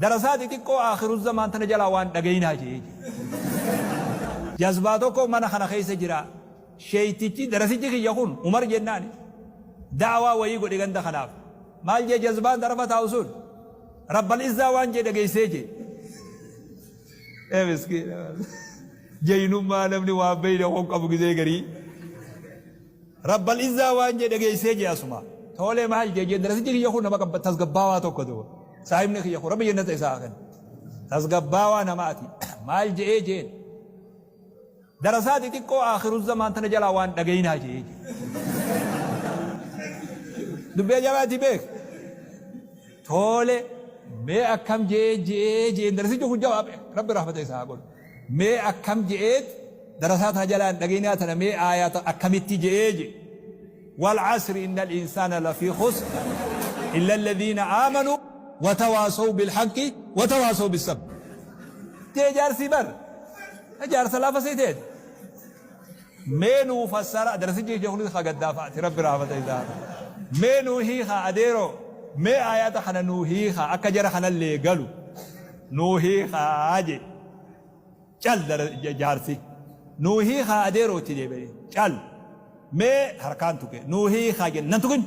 Darasaa xixiqqoo aakhiru zamaan tana jalaa waan dhagayinaa je'ee je'e. Jazbaa tokko mana kana keessa jira. Sheeytichi darasichi kiyya kun Umar jennaani da'waa wayii godhe ganda kanaaf. Maal jee jazbaan tarafa taa'u sun? Rabbal izzaa waan jee dhageessee jee. Ee miskiina. Jaynummaa namni waan beeyne kun qabu gizee garii. Rabbal izzaa waan jee dhageessee jee asuma. Toolee maal jee jee darasichi kiyya kun nama tasgabbaawaa tokko duuba. Saahibni kiyya kun rabbi jannata isaa haa kennu. Tasgabbaawaa namaati. Maal je'ee jeen. Darasaa xixiqqoo aakhiru zamaan tana jalaa waan dhagayinaa je'ee jee. Dubbii ajaa'ibaati beek. Toole mee akkam je'ee je'ee je'een darasichi kun jawaab rabbi rahmata isaa haa godhu. Mee akkam je'eet darasaa tana jalaa hin dhagayinaa tana mee aayaata akkamitti je'ee je'e. Wal asri innal insaana lafii khusr illa alladhiina aamanuu watawaasaw bilhaqqi watawaasaw bissabr. Jee jaarsii bar. Jaarsa lafa sii teete. Mee nuu fassara darasichi kiyya kunis ka gaddaa fa'ati rabbi rahmata isaa haa ta'u. Mee nuu hiikaa adeeroo mee aayata kana nuu hiikaa akka jara kanallee galu nuu hiikaa jee. Cal jaarsi nuu hiikaa adeeroo itti deebi'ee cal mee harkaan tuqe nuu hiikaa jenne nan tuqin.